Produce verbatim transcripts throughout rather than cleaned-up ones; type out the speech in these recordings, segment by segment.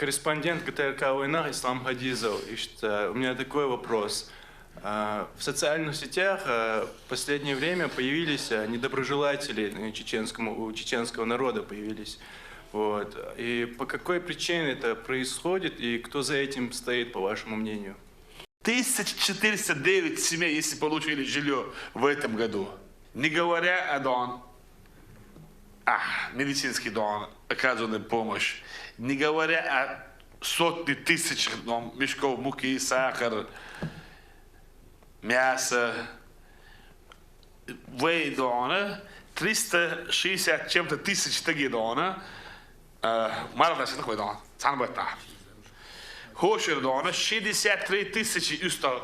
Корреспондент ГТРК «Война» Ислам Хадизов. Ишта, у меня такой вопрос. А, В социальных сетях а, в последнее время появились а, недоброжелатели э, чеченскому, у чеченского народа появились. Вот. И по какой причине это происходит, и кто за этим стоит, по вашему мнению? Тысяча четыреста девять семей, если получили жилье в этом году. Не говоря о дон, а, медицинский дон, оказанную помощь. Не говоря о сотни тысяч дон, мешков муки, сахар, мясо. Вай дона, триста шестьдесят чем-то тысяч таги дона, э, мара даши такой дон, цан бата. Хошер дона, шестьдесят три тысячи уста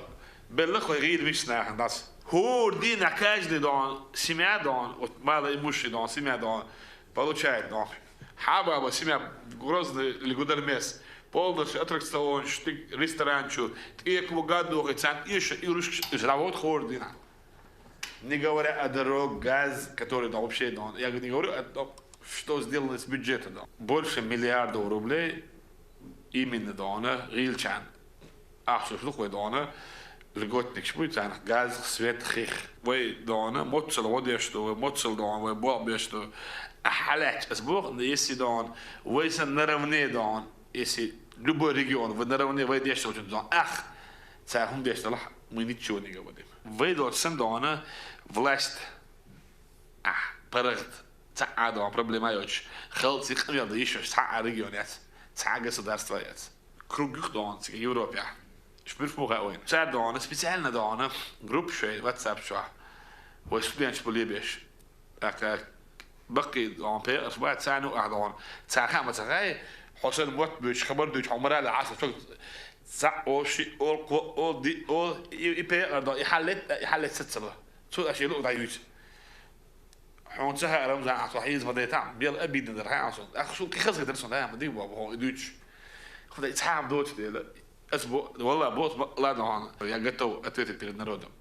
белых вай гил мишна нас. Хор дина каждый дон, семья дон, вот малоимущий дон, семья дон, получает дон. Хабаба семья Грозный или Гудермес, полностью аттракцион, штык, ресторанчу, и квугаду, и цан, и ш-, и руш-, и завод хор дина. Не говоря о дорог, газ, который там вообще, да, я не говорю о том, что сделано с бюджета, да. Больше миллиардов рублей именно, да, она, гилчан. А что, что такое, да, она, льготник, что будет, она, газ, свет, хих. Вай, да, она, моцел, вот я что, вай, моцел, да, вай, боб, я что. А халач, а сбох, если, да, он, вай, сан наравне, да, он, если любой регион, вы наравне, вай, дешто, очень, да, ах, цахун, дешто, мы ничего не говорим. Вай, да, сан, да, она, власть, а, парагт, ца, а, да, проблема, йоч. Хел, цих, я, да, еще, ца, а, регион, яц, ца, государство, яц. Круг, да, он, ца, Европе. Шпирф муха ойн. Ца, да, она, специально, да, она, группа, шей, WhatsApp, шо. Вай, студент, что лебеш. Ака бакъи дон пе, аш ба цану а дон. Цаха ма цахай, Хусен мот буч, хабар дуч, Умар ала аса чок. Ца о ши, ол ко, ол ди, ол и, и пе, а дон, и халет, и халет сет саба. Цу аши лу да юч. Хун цаха Рамзан аса хиз ма де там, бел обидно дар ха аса. Ах шу ки хас гедер сон, да, ма ди бо, бо, и дуч. Худа и цам доч де ла. Ас бо, валла, бо, ладно, он. Я готов ответить перед народом.